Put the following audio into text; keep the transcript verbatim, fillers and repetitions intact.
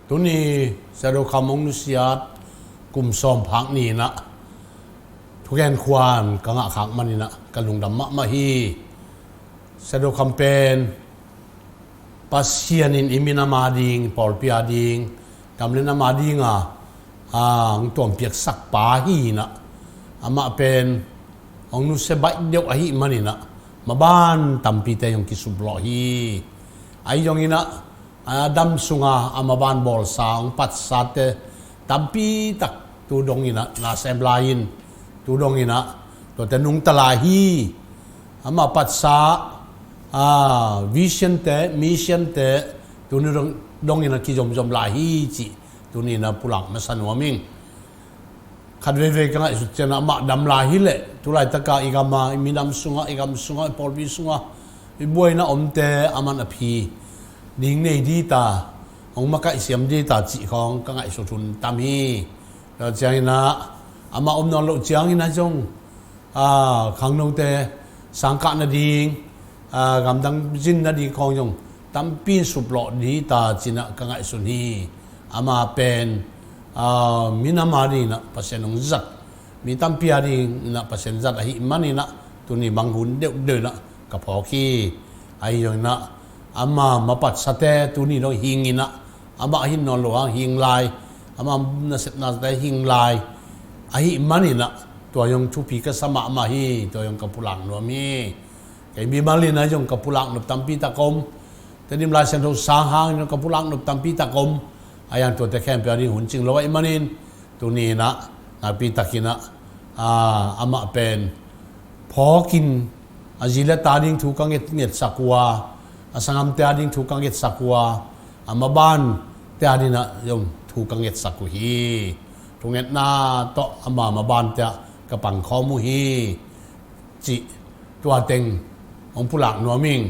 Tuni Sia Do Kham hong nusiat kum sawm phak ni-in ah thugen khuan ka ngah khak manin ah ka lungdam mahmah hi. Sia Do Kham pen Pasian in i minam a ding, pawlpi a ding, gam le nam a ding a, a, hong tuampiaksak pa hi-in ah, amah pen hong nusia baih deuh ahih manin ah maban tampite hong kisuplawh hi. Ahi zongin ah, a dam sunga a maban bawlsa hong patsate tampi tak tu dongin ah na sem lai in, tu dongin ah tuate nungta lai hi. Amah patsa, a, vision te, mission te tuni dong, dongin ah kizomzom lai hi cih tuni-in ah pulak masa nuam ing. Khat veivei ka ngaihsut ciangin ah amah dam lai hi leh, tu laitaka i gam a, i minam sungah, i gam sungah, i pawlpi sungah i buaina omte aman a phi ding nei dita, hong makaih siam dita cih khawng ka ngaihsut hun tam hi. Tua ciangin ah amah om nawn loh ciangin ah zong, a, khangnote sangkah nading, a, gamdang zin nading khawng zong tampi in suplawh dita ci-in ah ka ngaihsun hi. Amah pen, a, minam a dingin ah Pasian hong zat, mi tampi a dingin ah Pasian zat ahih manin ah tuni bang hun deuhdeuh in ah ka phawk hi. Ahi zongin ah ama mapatsate tuni dong hingin ah, amah hi nawn lo hang hing lai, ama nasepnate hing lai ahih manin ah tua zong thupi ka sa mahmah hi. Tua zong ka pulak nuam hi. Kei mimal in ah zong ka pulak nop tampi tak om. Tedim Lai Siangtho sang hangin zong ka pulak nop tampi tak om. Ahi zong tuate khempeuh a ding hun cing lo ahih manin tuni-in ah nakpi takin ah, a, amah pen phawkin a zi le ta ding thu ka nget, ngetsak uh a, a sanggamte a ding thu ka ngetsak uh a, a mabante a dingin ah zong thu ka ngetsak uh hi. Thungetna tawh ama mabante ah ka pangkhawm uh hi, cih tua teng hong pulak nuam ing.